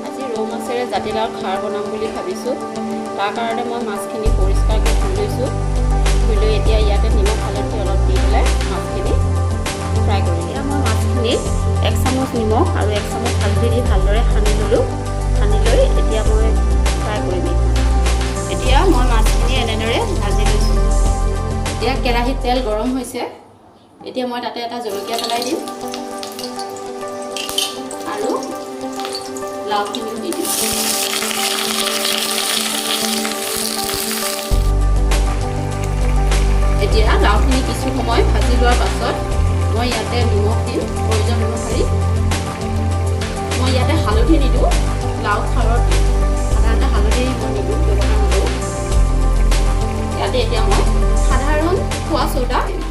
আজি ৰৌ মাছেৰে জাতিলাও খাৰ বনাম বুলি ভাবিছোঁ। তাৰ কাৰণে মই মাছখিনি পৰিষ্কাৰকৈ ধুই লৈছোঁ। ধুই লৈ এতিয়া ইয়াতে নিমখ হালধি অলপ দি পেলাই মাছখিনি ফ্ৰাই কৰিম। এতিয়া মই মাছখিনিত 1 চামুচ নিমখ আৰু 1 চামুচ হালধি দি ভালদৰে সানি ল'লোঁ। সানি লৈ এতিয়া মই ফ্ৰাই কৰিম। এতিয়া মই মাছখিনি এনেদৰে ভাজি লৈছোঁ। এতিয়া কেৰাহীত তেল গৰম হৈছে। এতিয়া মই তাতে এটা জলকীয়া পেলাই দিম আৰু লাওখিনিও দি দিম। এতিয়া লাওখিনি কিছু সময় ভাজি লোৱাৰ পাছত মই ইয়াতে নিমখ দিম প্ৰয়োজন অনুসৰি। মই ইয়াতে হালধি নিদিওঁ, লাও খাৰত সাধাৰণতে হালধি মই নিদিওঁ, ব্যৱহাৰ নকৰোঁ। ইয়াতে এতিয়া মই সাধাৰণ খোৱা চ'ডা দিম।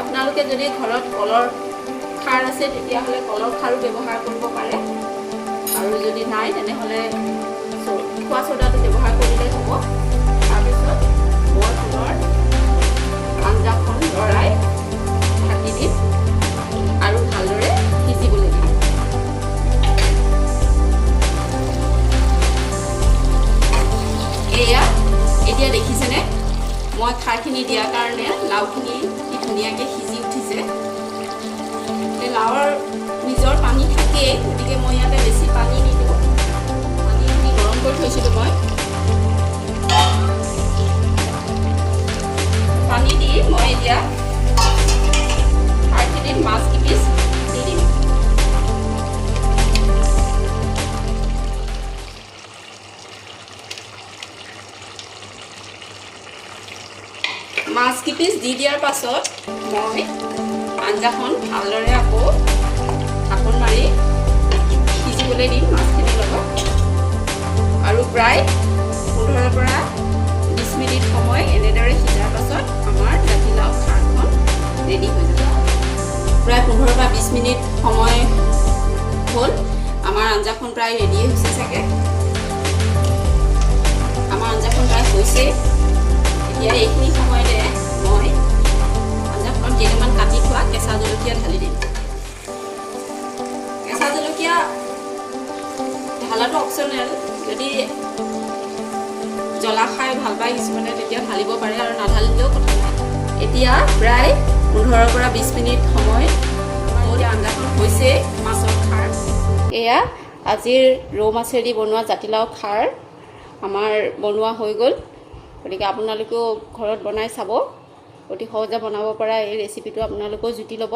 আপোনালোকে যদি ঘৰত কলৰ খাৰ আছে তেতিয়াহ'লে কলৰ খাৰো ব্যৱহাৰ কৰিব পাৰে, আৰু যদি নাই তেনেহ'লে খোৱা চ'ডাটো ব্যৱহাৰ কৰিলেই হ'ব। তাৰপিছত মই পুনৰ আঞ্জাখন লৰাই ঢাকি দিম আৰু ভালদৰে সিজিবলৈ দিম। এয়া এতিয়া দেখিছেনে, মই খাৰখিনি দিয়াৰ কাৰণে লাওখিনি কি ধুনীয়াকৈ সিজি উঠিছে। এই লাওৰ নিজৰ পানী থাকেই, গতিকে মই ইয়াতে বেছি পানী নিদিওঁ। পানীখিনি গৰম কৰি থৈছিলোঁ মই। পানী দি মই এতিয়া খাৰখিনিত মাছ কেইপিচ দি দিম। মাছ কেইপিচ দি দিয়াৰ পাছত মই আঞ্জাখন ভালদৰে আকৌ ঢাকোন মাৰি সিজিবলৈ দিম মাছখিনিৰ লগত। আৰু প্ৰায় 15 পৰা 20 মিনিট সময় এনেদৰে সিজাৰ পাছত আমাৰ জাতিলাও খাৰখন ৰেডি হৈ যাব। প্ৰায় 15 পৰা 20 মিনিট সময় হ'ল, আমাৰ আঞ্জাখন প্ৰায় ৰেডিয়ে হৈছে চাগে। আমাৰ আঞ্জাখন প্ৰায় হৈছেই। এতিয়া এইখিনি সময়তে মই আঞ্জাখনত কেইটামান কাটি থোৱা কেঁচা জলকীয়া ঢালি দিম। কেঁচা জলকীয়া ঢালাটো অপশ্যনেল, যদি জ্বলা খাই ভাল পায় কিছুমানে তেতিয়া ঢালিব পাৰে, আৰু নাঢালিলেও কথা নাই। এতিয়া প্ৰায় 15 পৰা 20 মিনিট সময় আমাৰ এতিয়া আঞ্জাখন হৈছে মাছৰ খাৰ। এয়া আজিৰ ৰৌ মাছেদি বনোৱা জাতিলাও খাৰ আমাৰ বনোৱা হৈ গ'ল। গতিকে আপোনালোকেও ঘৰত বনাই চাব। অতি সহজে বনাব পৰা এই ৰেচিপিটো আপোনালোকেও জুতি ল'ব।